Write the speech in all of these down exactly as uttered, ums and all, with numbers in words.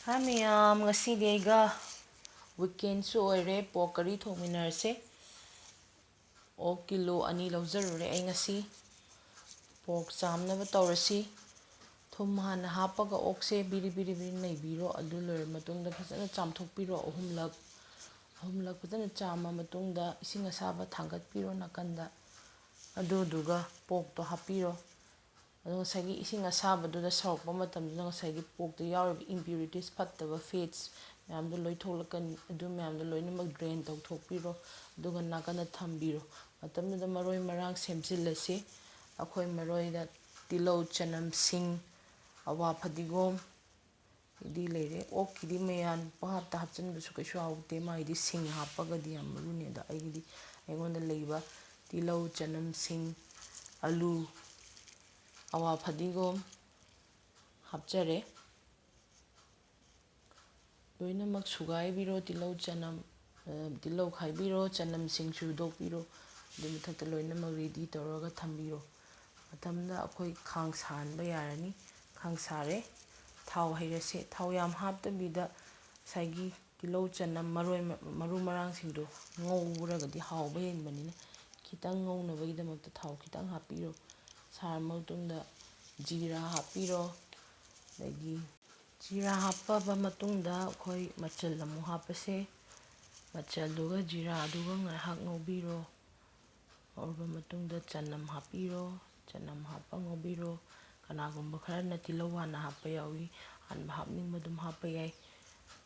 ꯍꯥꯏ ꯃꯌꯥꯝ, ꯉꯁꯤꯗꯤ ꯑꯩꯒ weekendꯁꯨ ꯑꯣꯏꯔꯦ, pork curry ꯊꯣꯡꯃꯤꯟꯅꯔꯁꯦ꯫ ꯑꯣꯛ ꯀꯤꯂꯣ ꯑꯅꯤ ꯂꯧꯖꯔꯨꯔꯦ ꯑꯩ ꯉꯁꯤ꯫ Pork ꯆꯥꯝꯅꯕ ꯇꯧꯔꯁꯤ꯫ ꯊꯨꯝ ꯍꯥꯟꯅ ꯍꯥꯞꯄꯒ ꯑꯣꯛꯁꯦ ꯕꯤꯔꯤ ꯕꯤꯔꯤ ꯕꯤꯔꯤ ꯅꯩꯕꯤꯔꯣ꯫ ꯑꯗꯨ ꯂꯣꯏꯔ ꯃꯇꯨꯡꯗ ꯐꯖꯅ ꯆꯥꯝꯊꯣꯛꯄꯤꯔꯣ ꯑꯍꯨꯝꯂꯛ꯫ ꯑꯍꯨꯝꯂꯛ ꯐꯖꯅ ꯆꯥꯝꯃ ꯃꯇꯨꯡꯗ ꯏꯁꯤꯡ ꯑꯁꯥꯕ ꯊꯥꯡꯒꯠꯄꯤꯔꯣ ꯅꯥꯀꯟꯗ꯫ ꯑꯗꯨꯗꯨꯒ porkꯇꯣ ꯍꯥꯞꯄꯤꯔꯣ꯫ ꯑꯗꯣ ꯉꯁꯥꯏꯒꯤ ꯏꯁꯤꯡ ꯑꯁꯥꯕꯗꯨꯗ ꯁꯧꯔꯛꯄ ꯃꯇꯝꯗꯨꯗ ꯉꯁꯥꯏꯒꯤ porkꯇ ꯌꯥꯎꯔꯤꯕ impurities, ꯐꯠꯇꯕ fats ꯃꯌꯥꯝꯗꯣ ꯂꯣꯏ ꯊꯣꯛꯂꯛꯀꯅꯤ꯫ ꯑꯗꯨ ꯃꯌꯥꯝꯗꯣ ꯂꯣꯏꯅꯃꯛ drain ꯇꯧꯊꯣꯛꯄꯤꯔꯣ꯫ ꯑꯗꯨꯒ ꯅꯥꯀꯟꯗ ꯊꯝꯕꯤꯔꯣ꯫ ꯃꯇꯝꯗꯨꯗ ꯃꯔꯣꯏ ꯃꯔꯥꯡ ꯁꯦꯝꯖꯤꯜꯂꯁꯤ꯫ ꯑꯩꯈꯣꯏ ꯃꯔꯣꯏꯗ ꯇꯤꯜꯍꯧ, ꯆꯅꯝ, ꯁꯤꯡ, ꯑꯋꯥ ꯐꯗꯤꯒꯣꯝ, ꯏꯗꯤ ꯂꯩꯔꯦ꯫ ꯑꯣꯛꯀꯤꯗꯤ ꯃꯌꯥꯟ ꯄꯪꯍꯥꯞꯇ ꯍꯥꯞꯆꯤꯟꯕꯁꯨ ꯀꯩꯁꯨ ꯍꯥꯎꯇꯦ꯫ ꯃꯥꯒꯤꯗꯤ ꯁꯤꯡ ꯍꯥꯞꯄꯒꯗꯤ ꯌꯥꯝ ꯃꯔꯨꯅꯦ꯫ ꯑꯗꯣ ꯑꯩꯒꯤꯗꯤ, ꯑꯩꯉꯣꯟꯗ ꯂꯩꯕ ꯇꯤꯜꯍꯧ, ꯆꯅꯝ, ꯁꯤꯡ, ꯑꯂꯨ, ꯑꯋꯥ ꯐꯗꯤꯒꯣꯝ ꯍꯥꯞꯆꯔꯦ꯫ ꯂꯣꯏꯅꯃꯛ ꯁꯨꯒꯥꯏꯕꯤꯔꯣ꯫ ꯇꯤꯜꯍꯧ, ꯆꯅꯝ, ꯑ, ꯇꯤꯜꯍꯧ ꯈꯥꯏꯕꯤꯔꯣ, ꯆꯅꯝꯁꯤꯡ ꯁꯨꯗꯣꯛꯄꯤꯔꯣ꯫ ꯑꯗꯨ ꯃꯊꯛꯇ ꯂꯣꯏꯅꯃꯛ ready ꯇꯧꯔꯒ ꯊꯝꯕꯤꯔꯣ꯫ ꯃꯇꯝꯗ ꯑꯩꯈꯣꯏ ꯈꯥꯡ ꯁꯥꯍꯟꯕ ꯌꯥꯔꯅꯤ꯫ ꯈꯥꯡ ꯁꯥꯔꯦ꯫ ꯊꯥꯎ ꯍꯩꯔꯁꯦ꯫ ꯊꯥꯎ ꯌꯥꯝ ꯍꯥꯞꯇꯕꯤꯗ ꯉꯁꯥꯏꯒꯤ ꯇꯤꯜꯍꯧ, ꯆꯅꯝ, ꯃꯔꯣꯏ, ꯃꯔꯨ ꯃꯔꯥꯡꯁꯤꯡꯗꯣ ꯉꯧꯔꯒꯗꯤ ꯍꯥꯎꯕ ꯍꯦꯟꯕꯅꯤꯅ, ꯈꯤꯇꯪ ꯉꯧꯅꯕꯒꯤꯗꯃꯛꯇ ꯊꯥꯎ ꯈꯤꯇꯪ ꯍꯥꯞꯄꯤꯔꯣ꯫ ꯁꯥꯔ ꯃꯇꯨꯡꯗ ꯖꯤꯔꯥ ꯍꯥꯞꯄꯤꯔꯣ꯫ ꯑꯗꯒꯤ ꯖꯤꯔꯥ ꯍꯥꯞꯄꯕ ꯃꯇꯨꯡꯗ ꯑꯩꯈꯣꯏ ꯃꯆꯜ ꯑꯃꯨꯛ ꯍꯥꯞꯄꯁꯦ꯫ ꯃꯆꯜꯗꯨꯒ ꯖꯤꯔꯥꯗꯨꯒ ꯉꯥꯏꯍꯥꯛ ꯉꯧꯕꯤꯔꯣ꯫ ꯉꯧꯔꯕ ꯃꯇꯨꯡꯗ ꯆꯅꯝ ꯍꯥꯞꯄꯤꯔꯣ꯫ ꯆꯅꯝ ꯍꯥꯞꯄ ꯉꯧꯕꯤꯔꯣ꯫ ꯀꯅꯥꯒꯨꯝꯕ ꯈꯔꯅ ꯇꯤꯜꯍꯧ ꯍꯥꯟꯅ ꯍꯥꯞꯄ ꯌꯥꯎꯏ꯫ ꯍꯥꯟꯅ ꯍꯥꯞꯅꯤꯡꯕ ꯑꯗꯨꯝ ꯍꯥꯞꯄ ꯌꯥꯏ꯫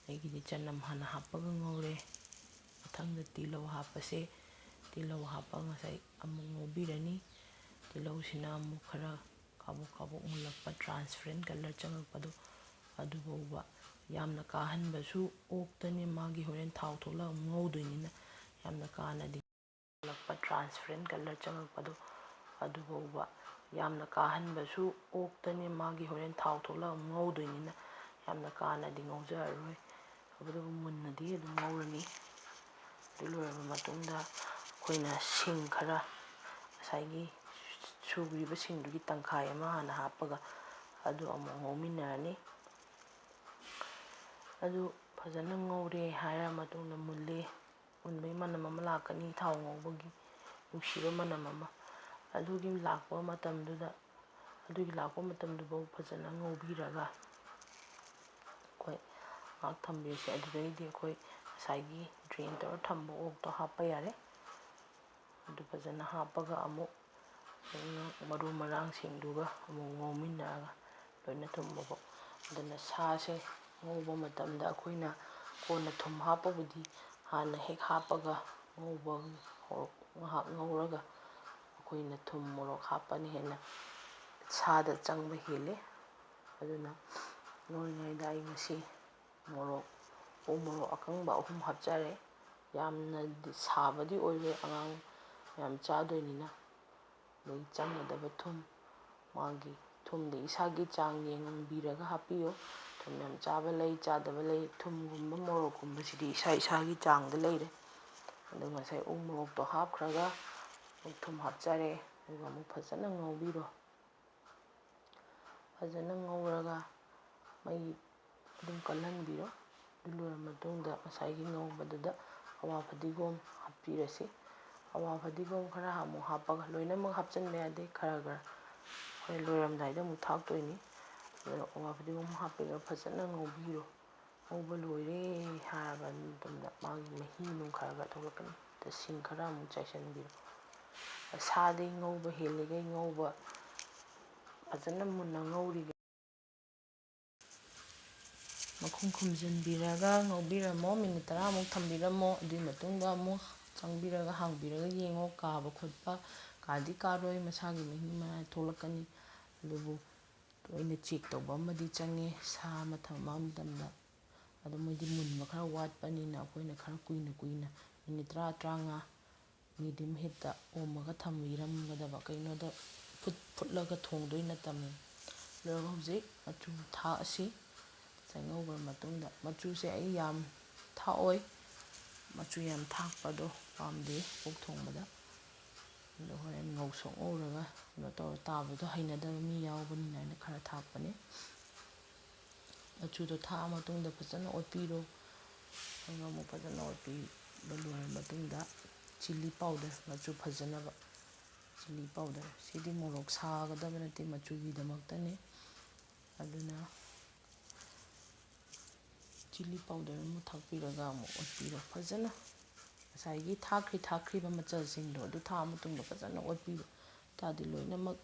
ꯑꯩꯒꯤꯗꯤ ꯆꯅꯝ ꯍꯥꯟꯅ ꯍꯥꯞꯄꯒ ꯉꯧꯔꯦ꯫ ꯃꯊꯪꯗ ꯇꯤꯜꯍꯧ ꯍꯥꯞꯄꯁꯦ꯫ ꯇꯤꯜꯍꯧ ꯍꯥꯞꯄ ꯉꯁꯥꯏ ꯑꯃꯨꯛ ꯉꯧꯕꯤꯔꯅꯤ꯫ ꯇꯤꯜꯍꯧꯁꯤꯅ ꯑꯃꯨꯛ ꯈꯔ ꯀꯥꯕꯣꯛ ꯀꯥꯕꯣꯛ ꯃꯨꯜꯂꯛꯄ, transparent colour ꯆꯪꯉꯛꯄꯗꯣ, ꯑꯗꯨꯐꯥꯎꯕ ꯌꯥꯝꯅ ꯀꯥꯍꯟꯕꯁꯨ ꯑꯣꯛꯇꯅꯦ, ꯃꯥꯒꯤ ꯍꯣꯔꯦꯟ ꯊꯥꯎ ꯊꯣꯛꯂꯒ ꯑꯃꯨꯛ ꯉꯧꯗꯣꯏꯅꯤꯅ ꯌꯥꯝꯅ ꯀꯥꯅꯗꯤ ꯃꯨꯜꯂꯛꯄ, transparent colour ꯆꯪꯉꯛꯄꯗꯣ, ꯑꯗꯨꯐꯥꯎꯕ ꯌꯥꯝꯅ ꯀꯥꯍꯟꯕꯁꯨ ꯑꯣꯛꯇꯅꯦ, ꯃꯥꯒꯤ ꯍꯣꯔꯦꯟ ꯊꯥꯎ ꯊꯣꯛꯂꯒ ꯑꯃꯨꯛ ꯉꯧꯗꯣꯏꯅꯤꯅ ꯌꯥꯝꯅ ꯀꯥꯅꯗꯤ ꯉꯧꯖꯔꯔꯣꯏ꯫ ꯑꯗꯨꯕꯨ ꯃꯨꯟꯅꯗꯤ ꯑꯗꯨꯝ ꯉꯧꯔꯅꯤ꯫ ꯑꯗꯨ ꯂꯣꯏꯔꯕ ꯃꯇꯨꯡꯗ ꯑꯩꯈꯣꯏꯅ ꯁꯤꯡ ꯈꯔ, ꯉꯁꯥꯏꯒꯤ ꯁꯨꯕꯤꯕ ꯁꯤꯡꯗꯨꯒꯤ ꯇꯪꯈꯥꯏ ꯑꯃ ꯍꯥꯟꯅ ꯍꯥꯞꯄꯒ ꯑꯗꯨ ꯑꯃꯨꯛ ꯉꯧꯃꯤꯟꯅꯔꯅꯤ꯫ ꯑꯗꯨ ꯐꯖꯅ ꯉꯧꯔꯦ ꯍꯥꯏꯔ ꯃꯇꯨꯡꯗ, ꯃꯨꯜꯂꯦ, ꯃꯨꯟꯕꯒꯤ ꯃꯅꯝ ꯑꯃ ꯂꯥꯛꯀꯅꯤ, ꯊꯥꯎ ꯉꯧꯕꯒꯤ ꯅꯨꯡꯁꯤꯕ ꯃꯅꯝ ꯑꯃ꯫ ꯑꯗꯨꯒꯤ ꯂꯥꯛꯄ ꯃꯇꯝꯗꯨꯗ, ꯑꯗꯨꯒꯤ ꯂꯥꯛꯄ ꯃꯇꯝꯗꯨꯐꯥꯎ ꯐꯖꯅ ꯉꯧꯕꯤꯔꯒ ꯑꯩꯈꯣꯏ ꯉꯥꯏꯍꯥꯛ ꯊꯝꯕꯤꯔꯁꯦ꯫ ꯑꯗꯨꯗꯩꯗꯤ ꯑꯩꯈꯣꯏ ꯉꯁꯥꯏꯒꯤ drain ꯇꯧꯔ ꯊꯝꯕ ꯑꯣꯛꯇꯣ ꯍꯥꯞꯄ ꯌꯥꯔꯦ꯫ ꯑꯗꯨ ꯐꯖꯅ ꯍꯥꯞꯄꯒ ꯑꯃꯨꯛ ꯃꯔꯨ ꯃꯔꯥꯡꯁꯤꯡꯗꯨꯒ ꯑꯃꯨꯛ ꯉꯧꯃꯤꯟꯅꯔꯒ ꯂꯣꯏꯅ ꯊꯨꯝꯕ ꯐꯥꯎ꯫ ꯑꯗꯨꯅ ꯁꯥꯁꯦ ꯉꯧꯕ ꯃꯇꯝꯗ ꯑꯩꯈꯣꯏꯅ ꯀꯣꯟꯅ ꯊꯨꯝ ꯍꯥꯞꯄꯕꯨꯗꯤ ꯍꯥꯟꯅ ꯍꯦꯛ ꯍꯥꯞꯄꯒ ꯉꯧꯕ, ꯉꯥꯏꯍꯥꯛ ꯉꯧꯔꯒ ꯑꯩꯈꯣꯏꯅ ꯊꯨꯝ ꯃꯣꯔꯣꯛ ꯍꯥꯞꯄꯅ ꯍꯦꯟꯅ ꯁꯥꯗ ꯆꯪꯕ ꯍꯦꯜꯂꯤ꯫ ꯑꯗꯨꯅ ꯉꯧꯔꯤꯉꯩꯗ ꯑꯩ ꯉꯁꯤ ꯃꯣꯔꯣꯛ, ꯎ ꯃꯣꯔꯣꯛ ꯑꯀꯪꯕ ꯑꯍꯨꯝ ꯍꯥꯞꯆꯔꯦ꯫ ꯌꯥꯝꯅꯗꯤ ꯁꯥꯕꯗꯤ ꯑꯣꯏꯔꯣꯏ, ꯑꯉꯥꯡ ꯃꯌꯥꯝ ꯆꯥꯗꯣꯏꯅꯤꯅ꯫ ꯑꯗꯩ ꯆꯪꯒꯗꯕ ꯊꯨꯝ, ꯃꯥꯒꯤ ꯊꯨꯝꯗꯤ ꯏꯁꯥꯒꯤ ꯆꯥꯡ ꯌꯦꯡꯕꯤꯔꯒ ꯍꯥꯞꯄꯤꯌꯨ꯫ ꯊꯨꯝ ꯌꯥꯝ ꯆꯥꯕ ꯂꯩ, ꯆꯥꯗꯕ ꯂꯩ꯫ ꯊꯨꯝꯒꯨꯝꯕ ꯃꯣꯔꯣꯛꯀꯨꯝꯕꯁꯤꯗꯤ ꯏꯁꯥ ꯏꯁꯥꯒꯤ ꯆꯥꯡꯗ ꯂꯩꯔꯦ꯫ ꯑꯗꯨ ꯉꯁꯥꯏ ꯎ ꯃꯣꯔꯣꯛꯇꯣ ꯍꯥꯞꯈ꯭ꯔꯒ ꯑꯃꯨꯛ ꯊꯨꯝ ꯍꯥꯞꯆꯔꯦ, ꯑꯗꯨꯒ ꯑꯃꯨꯛ ꯐꯖꯅ ꯉꯧꯕꯤꯔꯣ꯫ ꯐꯖꯅ ꯉꯧꯔꯒ ꯃꯩ ꯑꯗꯨꯝ ꯀꯜꯍꯟꯕꯤꯔꯣ꯫ ꯑꯗꯨ ꯂꯣꯏꯔ ꯃꯇꯨꯡꯗ ꯉꯁꯥꯏꯒꯤ ꯉꯧꯕꯗꯨꯗ ꯑꯋꯥ ꯐꯗꯤꯒꯣꯝ ꯍꯥꯞꯄꯤꯔꯁꯤ꯫ ꯑꯋꯥ ꯐꯗꯤꯒꯣꯝ ꯈꯔ ꯑꯃꯨꯛ ꯍꯥꯞꯄꯒ, ꯂꯣꯏꯅꯃꯛ ꯍꯥꯞꯆꯤꯟꯕ ꯌꯥꯗꯦ, ꯈꯔ ꯈꯔ ꯍꯣꯔꯦꯟ ꯂꯣꯏꯔꯝꯗꯥꯏꯗ ꯑꯃꯨꯛ ꯊꯥꯛꯇꯣꯏꯅꯤ꯫ ꯑꯗꯨꯅ ꯑꯋꯥ ꯐꯗꯤꯒꯣꯝ ꯍꯥꯞꯄꯤꯔꯒ ꯐꯖꯅ ꯉꯧꯕꯤꯔꯣ꯫ ꯉꯧꯕ ꯂꯣꯏꯔꯦ ꯍꯥꯏꯔꯕ ꯃꯇꯝꯗ ꯃꯥꯒꯤ ꯃꯍꯤ ꯅꯨꯡ ꯈꯔ ꯈꯔ ꯊꯣꯛꯂꯛꯀꯅꯤ꯫ ꯑꯗ ꯁꯤꯡ ꯈꯔ ꯑꯃꯨꯛ ꯆꯥꯏꯁꯤꯟꯕꯤꯔꯣ꯫ ꯁꯥꯗꯤ ꯉꯧꯕ ꯍꯦꯜꯂꯤꯈꯩ ꯉꯧꯕ ꯐꯖꯅ ꯃꯨꯟꯅ ꯉꯧꯔꯤꯈꯩ ꯃꯈꯨꯝ ꯈꯨꯝꯖꯤꯟꯕꯤꯔꯒ ꯉꯧꯕꯤꯔꯝꯃꯣ꯫ ꯃꯤꯅꯤꯠ ꯇꯔꯥꯃꯨꯛ ꯊꯝꯕꯤꯔꯝꯃꯣ꯫ ꯑꯗꯨꯒꯤ ꯃꯇꯨꯡꯗ ꯑꯃꯨꯛ ꯆꯪꯕꯤꯔꯒ ꯍꯥꯡꯕꯤꯔꯒ ꯌꯦꯡꯉꯣ꯫ ꯀꯥꯕ ꯈꯣꯠꯄ ꯀꯥꯗꯤ ꯀꯥꯔꯣꯏ, ꯃꯁꯥꯒꯤ ꯃꯍꯤ ꯃꯅꯥꯏ ꯊꯣꯛꯂꯛꯀꯅꯤ꯫ ꯑꯗꯨꯕꯨ ꯇꯣꯏꯅ check ꯇꯧꯕ ꯑꯃꯗꯤ ꯆꯪꯉꯤ ꯁꯥ ꯑꯃ ꯊꯝꯕ ꯃꯇꯝꯗ꯫ ꯑꯗꯣ ꯃꯣꯏꯗꯤ ꯃꯨꯟꯕ ꯈꯔ ꯋꯥꯠꯄꯅꯤꯅ ꯑꯩꯈꯣꯏꯅ ꯈꯔ ꯀꯨꯏꯅ ꯀꯨꯏꯅ, ꯃꯤꯅꯤꯠ ꯇꯔꯥ, ꯇꯔꯥꯃꯉꯥ medium heatꯇ ꯑꯣꯝꯃꯒ ꯊꯝꯕꯤꯔꯝꯒꯗꯕ꯫ ꯀꯩꯒꯤꯅꯣꯗ ꯐꯨꯠ ꯐꯨꯠꯂꯒ ꯊꯣꯡꯗꯣꯏ ꯅꯠꯇꯕꯅꯤ꯫ ꯂꯣꯏꯔꯒ ꯍꯧꯖꯤꯛ ꯃꯆꯨ ꯊꯥꯛꯑꯁꯤ꯫ ꯉꯁꯥꯏ ꯉꯧꯈ꯭ꯔ ꯃꯇꯨꯡꯗ, ꯃꯆꯨꯁꯦ ꯑꯩ ꯌꯥꯝ ꯊꯥꯛꯑꯣꯏ, ꯃꯆꯨ ꯌꯥꯝ ꯊꯥꯛꯄꯗꯣ ꯄꯥꯝꯗꯦ ꯑꯣꯛ ꯊꯣꯡꯕꯗ꯫ ꯑꯗꯣ ꯍꯣꯔꯦꯟ ꯉꯧꯁꯣꯛ ꯉꯧꯔꯒ ꯀꯩꯅꯣ ꯇꯧꯔ ꯇꯥꯕꯗꯣ ꯍꯩꯅꯗꯕ ꯃꯤ ꯌꯥꯎꯕꯅꯤꯅ ꯑꯩꯅ ꯈꯔ ꯊꯥꯛꯄꯅꯦ꯫ ꯃꯆꯨꯗꯣ ꯊꯥꯛꯑ ꯃꯇꯨꯡꯗ ꯐꯖꯅ ꯑꯣꯠꯄꯤꯔꯣ꯫ ꯑꯗꯨꯒ ꯑꯃꯨꯛ ꯐꯖꯅ ꯑꯣꯠꯄꯤꯕ ꯂꯣꯏꯔ ꯃꯇꯨꯡꯗ, chilli powder, ꯃꯆꯨ ꯐꯖꯅꯕ chilli powder, ꯁꯤꯗꯤ ꯃꯣꯔꯣꯛ ꯁꯥꯒꯗꯕ ꯅꯠꯇꯦ, ꯃꯆꯨꯒꯤꯗꯃꯛꯇꯅꯤ꯫ ꯑꯗꯨꯅ chilli powder ꯑꯃꯨꯛ ꯊꯥꯛꯄꯤꯔꯒ ꯑꯃꯨꯛ ꯑꯣꯠꯄꯤꯔꯣ ꯐꯖꯅ꯫ ꯉꯁꯥꯏꯒꯤ ꯊꯥꯛꯈ꯭ꯔꯤ ꯊꯥꯛꯈ꯭ꯔꯤꯕ ꯃꯆꯜꯁꯤꯡꯗꯣ ꯑꯗꯨ ꯊꯥꯛꯑ ꯃꯇꯨꯡꯗ ꯐꯖꯅ ꯑꯣꯠꯄꯤꯕ ꯇꯥꯔꯗꯤ ꯂꯣꯏꯅꯃꯛ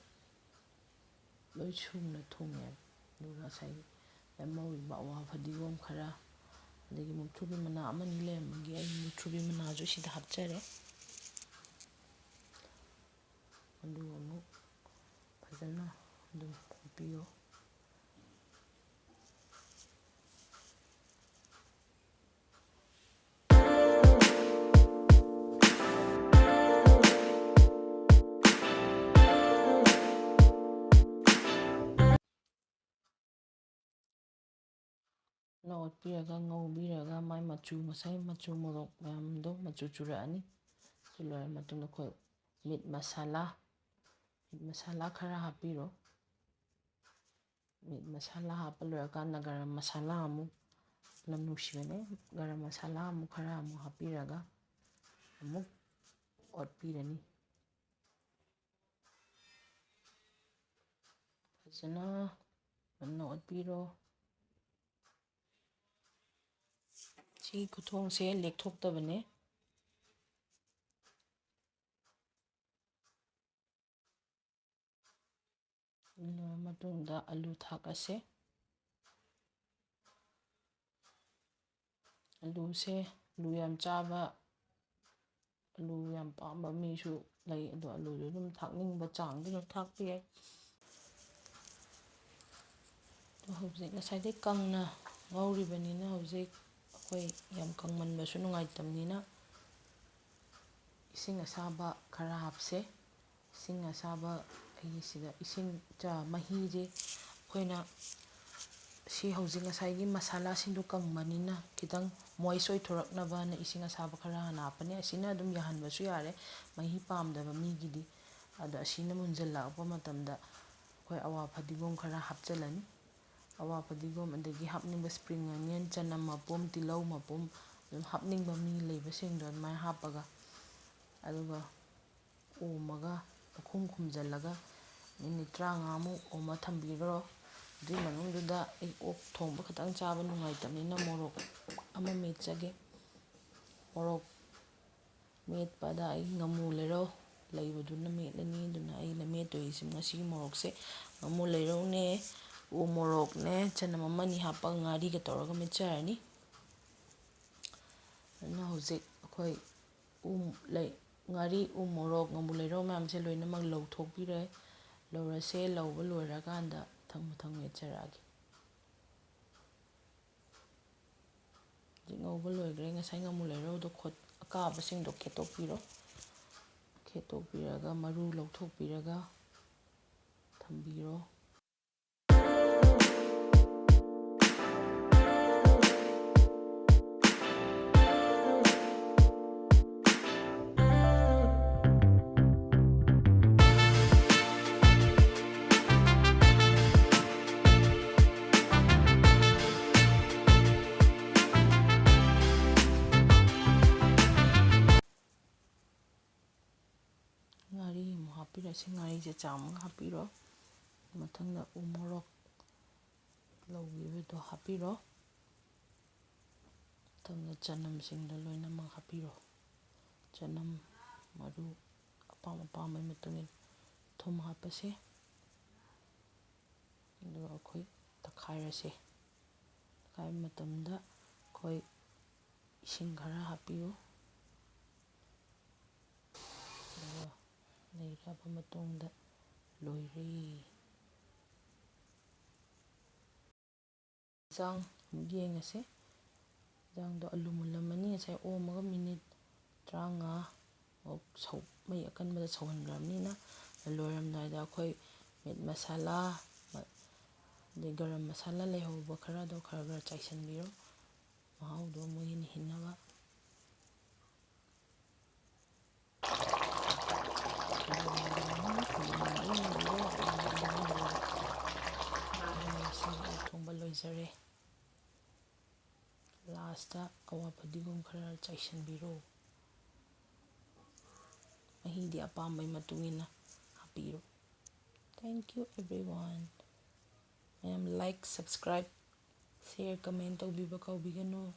ꯂꯣꯏ ꯁꯨꯅ ꯊꯨꯡꯉꯦ꯫ ꯑꯗꯨꯒ ꯉꯁꯥꯏꯒꯤ ꯂꯦꯝꯍꯧꯔꯤꯕ ꯑꯋꯥ ꯐꯗꯤꯒꯣꯝ ꯈꯔ, ꯑꯗꯒꯤ ꯃꯨꯛꯊ꯭ꯔꯨꯕꯤ ꯃꯅꯥ ꯑꯃꯅꯤ ꯂꯩꯔꯝꯕꯒꯤ ꯑꯩ ꯃꯨꯛꯊ꯭ꯔꯨꯕꯤ ꯃꯅꯥꯁꯨ ꯁꯤꯗ ꯍꯥꯞꯆꯔꯦ꯫ ꯑꯗꯨꯒ ꯑꯃꯨꯛ ꯐꯖꯅ ꯑꯗꯨꯝ ꯑꯣꯠꯄꯤꯌꯣ꯫ ꯐꯖꯅ ꯑꯣꯠꯄꯤꯔꯒ ꯉꯧꯕꯤꯔꯒ ꯃꯥꯏ ꯃꯆꯨ, ꯉꯁꯥꯏ ꯃꯆꯨ ꯃꯣꯔꯣꯛ ꯃꯌꯥꯝꯗꯣ ꯃꯆꯨ ꯆꯨꯔꯛꯑꯅꯤ꯫ ꯁꯤ ꯂꯣꯏꯔ ꯃꯇꯨꯡꯗ ꯑꯩꯈꯣꯏ meat masala, meat masala ꯈꯔ ꯍꯥꯞꯄꯤꯔꯣ꯫ Meat masala ꯍꯥꯞꯄ ꯂꯣꯏꯔꯀꯥꯟꯗ garam masala ꯑꯃꯨꯛ, ꯃꯅꯝ ꯅꯨꯡꯁꯤꯕꯅꯦ, garam masala ꯑꯃꯨꯛ ꯈꯔ ꯑꯃꯨꯛ ꯍꯥꯞꯄꯤꯔꯒ ꯑꯃꯨꯛ ꯑꯣꯠꯄꯤꯔꯅꯤ꯫ ꯐꯖꯅ ꯃꯨꯟꯅ ꯑꯣꯠꯄꯤꯔꯣ꯫ ꯁꯤ ꯈꯨꯊꯣꯡꯁꯦ ꯂꯦꯛꯊꯣꯛꯇꯕꯅꯦ꯫ ꯂꯣꯏꯔ ꯃꯇꯨꯡꯗ ꯑꯂꯨ ꯊꯥꯛꯑꯁꯦ꯫ ꯑꯂꯨꯁꯦ, ꯑꯂꯨ ꯌꯥꯝ ꯆꯥꯕ, ꯑꯂꯨ ꯌꯥꯝ ꯄꯥꯝꯕ ꯃꯤꯁꯨ ꯂꯩ, ꯑꯗꯣ ꯑꯂꯨꯗꯨ ꯑꯗꯨꯝ ꯊꯥꯛꯅꯤꯡꯕ ꯆꯥꯡꯗ ꯑꯗꯨꯝ ꯊꯥꯛꯄ ꯌꯥꯏ꯫ ꯑꯗꯣ ꯍꯧꯖꯤꯛ ꯉꯁꯥꯏꯗꯩ ꯀꯪꯅ ꯉꯧꯔꯤꯕꯅꯤꯅ ꯍꯧꯖꯤꯛ ꯑꯩꯈꯣꯏ ꯌꯥꯝ ꯀꯪꯃꯟꯕꯁꯨ ꯅꯨꯡꯉꯥꯏꯇꯕꯅꯤꯅ ꯏꯁꯤꯡ ꯑꯁꯥꯕ ꯈꯔ ꯍꯥꯞꯁꯦ꯫ ꯏꯁꯤꯡ ꯑꯁꯥꯕ, ꯑꯩꯒꯤ ꯁꯤꯗ ꯏꯁꯤꯡ ꯆ-, ꯃꯍꯤꯁꯦ ꯑꯩꯈꯣꯏꯅ ꯁꯤ ꯍꯧꯖꯤꯛ ꯉꯁꯥꯏꯒꯤ ꯃꯁꯥꯂꯥꯁꯤꯡꯗꯣ ꯀꯪꯕꯅꯤꯅ ꯈꯤꯇꯪ moist ꯑꯣꯏꯊꯣꯔꯛꯅꯕꯅ ꯏꯁꯤꯡ ꯑꯁꯥꯕ ꯈꯔ ꯍꯥꯟꯅ ꯍꯥꯞꯄꯅꯤ꯫ ꯑꯁꯤꯅ ꯑꯗꯨꯝ ꯌꯥꯍꯟꯕꯁꯨ ꯌꯥꯔꯦ, ꯃꯍꯤ ꯄꯥꯝꯗꯕ ꯃꯤꯒꯤꯗꯤ꯫ ꯑꯗꯣ ꯑꯁꯤꯅ ꯃꯨꯟꯖꯜꯂꯛꯄ ꯃꯇꯝꯗ ꯑꯩꯈꯣꯏ ꯑꯋꯥ ꯐꯗꯤꯒꯣꯝ ꯈꯔ ꯍꯥꯞꯆꯤꯜꯂꯅꯤ꯫ ꯑꯋꯥ ꯐꯗꯤꯒꯣꯝ, ꯑꯗꯒꯤ ꯍꯥꯞꯅꯤꯡꯕ spring onion, ꯆꯅꯝ ꯃꯄꯨꯝ, ꯇꯤꯜꯍꯧ ꯃꯄꯨꯝ, ꯑꯗꯨꯝ ꯍꯥꯞꯅꯤꯡꯕ ꯃꯤ ꯂꯩꯕꯁꯤꯡꯗꯣ ꯑꯗꯨꯃꯥꯏꯅ ꯍꯥꯞꯄꯒ, ꯑꯗꯨꯒ ꯑꯣꯝꯃꯒ, ꯃꯈꯨꯝ ꯈꯨꯝꯖꯤꯜꯂꯒ minute ꯇꯔꯥꯃꯉꯥꯃꯨꯛ ꯑꯣꯝꯃ ꯊꯝꯕꯤꯈ꯭ꯔꯣ꯫ ꯑꯗꯨꯒꯤ ꯃꯅꯨꯡꯗꯨꯗ ꯑꯩ ꯑꯣꯛ ꯊꯣꯡꯕ ꯈꯇꯪ ꯆꯥꯕ ꯅꯨꯡꯉꯥꯏꯇꯕꯅꯤꯅ ꯃꯣꯔꯣꯛ ꯑꯃ ꯃꯦꯠꯆꯒꯦ꯫ ꯃꯣꯔꯣꯛ ꯃꯦꯠꯄꯗ ꯑꯩ ꯉꯥꯃꯨ ꯂꯩꯔꯧ ꯂꯩꯕꯗꯨꯅ ꯃꯦꯠꯂꯅꯤ꯫ ꯑꯗꯨꯅ ꯑꯩꯅ ꯃꯦꯠꯇꯣꯏꯁꯤ ꯉꯁꯤꯒꯤ ꯃꯣꯔꯣꯛꯁꯦ ꯉꯥꯃꯨ ꯂꯩꯔꯧꯅꯦ, ꯎ ꯃꯣꯔꯣꯛꯅꯦ, ꯆꯅꯝ ꯑꯃꯅꯤ ꯍꯥꯞꯄꯒ ꯉꯥꯔꯤꯒ ꯇꯧꯔꯒ ꯃꯦꯠꯆꯔꯅꯤ꯫ ꯑꯗꯨꯅ ꯍꯧꯖꯤꯛ ꯑꯩꯈꯣꯏ ꯎ ꯂꯩ, ꯉꯥꯔꯤ, ꯎ ꯃꯣꯔꯣꯛ, ꯉꯥꯃꯨ ꯂꯩꯔꯧ ꯃꯌꯥꯝꯁꯦ ꯂꯣꯏꯅꯃꯛ ꯂꯧꯊꯣꯛꯄꯤꯔꯦ꯫ ꯂꯧꯔꯁꯦ꯫ ꯂꯧꯕ ꯂꯣꯏꯔꯀꯥꯟꯗ ꯃꯊꯪ ꯃꯊꯪ ꯃꯦꯠꯆꯔꯛꯑꯒꯦ꯫ ꯍꯧꯖꯤꯛ ꯉꯧꯕ ꯂꯣꯏꯈ꯭ꯔꯦ꯫ ꯉꯁꯥꯏ ꯉꯥꯃꯨ ꯂꯩꯔꯧꯗꯣ ꯈꯣꯠ-, ꯑꯀꯥꯕꯁꯤꯡꯗꯣ ꯈꯦꯠꯇꯣꯛꯄꯤꯔꯣ꯫ ꯈꯦꯠꯇꯣꯛꯄꯤꯔꯒ ꯃꯔꯨ ꯂꯧꯊꯣꯛꯄꯤꯔꯒ ꯊꯝꯕꯤꯔꯣ꯫ ꯉꯥꯔꯤ ꯑꯃꯨꯛ ꯍꯥꯞꯄꯤꯔꯁꯤ꯫ ꯉꯥꯔꯤꯁꯦ ꯆꯥꯝꯃꯒ ꯍꯥꯞꯄꯤꯔꯣ꯫ ꯃꯊꯪꯗ ꯎ ꯃꯣꯔꯣꯛ ꯂꯧꯕꯤꯕꯗꯣ ꯍꯥꯞꯄꯤꯔꯣ꯫ ꯃꯊꯪꯗ ꯆꯅꯝꯁꯤꯡꯗꯣ ꯂꯣꯏꯅꯃꯛ ꯍꯥꯞꯄꯤꯔꯣ꯫ ꯆꯅꯝ ꯃꯔꯨ ꯑꯄꯥꯝ ꯑꯄꯥꯝꯕꯒꯤ ꯃꯇꯨꯡ ꯏꯟꯅ ꯊꯨꯝ ꯍꯥꯞꯄꯁꯦ꯫ ꯑꯗꯨꯒ ꯑꯩꯈꯣꯏ ꯇꯛꯈꯥꯏꯔꯁꯦ꯫ ꯇꯛꯈꯥꯏꯕ ꯃꯇꯝꯗ ꯑꯩꯈꯣꯏ ꯏꯁꯤꯡ ꯈꯔ ꯍꯥꯞꯄꯤꯌꯨ꯫ ꯑꯗꯨꯒ ꯅꯩꯔꯛꯑꯕ ꯃꯇꯨꯡꯗ ꯂꯣꯏꯔꯦ꯫ ꯌꯦꯟꯁꯥꯡ ꯑꯃꯨꯛ ꯌꯦꯡꯉꯁꯦ꯫ ꯌꯦꯟꯁꯥꯡꯗꯣ ꯑꯂꯨ ꯃꯨꯜꯂꯝꯃꯅꯤ꯫ ꯉꯁꯥꯏ ꯑꯣꯝꯃꯒ minute ꯇꯔꯥꯃꯉꯥ ꯃꯨꯛ ꯁꯧ-, ꯃꯩ ꯑꯀꯟꯕꯗ ꯁꯧꯍꯟꯈ꯭ꯔꯕꯅꯤꯅ, ꯂꯣꯏꯔꯝꯗꯥꯏꯗ ꯑꯩꯈꯣꯏ meat masala, ꯑꯗꯩ garam masala ꯂꯩꯍꯧꯕ ꯈꯔꯗꯣ ꯈꯔ ꯈꯔ ꯆꯥꯏꯁꯤꯟꯕꯤꯔꯣ, ꯃꯍꯥꯎꯗꯣ ꯑꯃꯨꯛ ꯍꯦꯟꯅ ꯍꯦꯟꯅꯕ꯫ ꯂꯣꯏꯖꯔꯦ꯫ Last ꯑꯋꯥ ꯐꯗꯤꯒꯣꯝ ꯈꯔ ꯆꯥꯏꯁꯤꯟꯕꯤꯔꯣ꯫ ꯃꯍꯤꯗꯤ ꯑꯄꯥꯝꯕꯒꯤ ꯃꯇꯨꯡ ꯏꯟꯅ ꯍꯥꯞꯄꯤꯔꯣ꯫ Thank you everyone꯫ ꯃꯌꯥꯝ like, subscribe, share, comment ꯇꯧꯕꯤꯕ ꯀꯥꯎꯕꯤꯒꯅꯨ꯫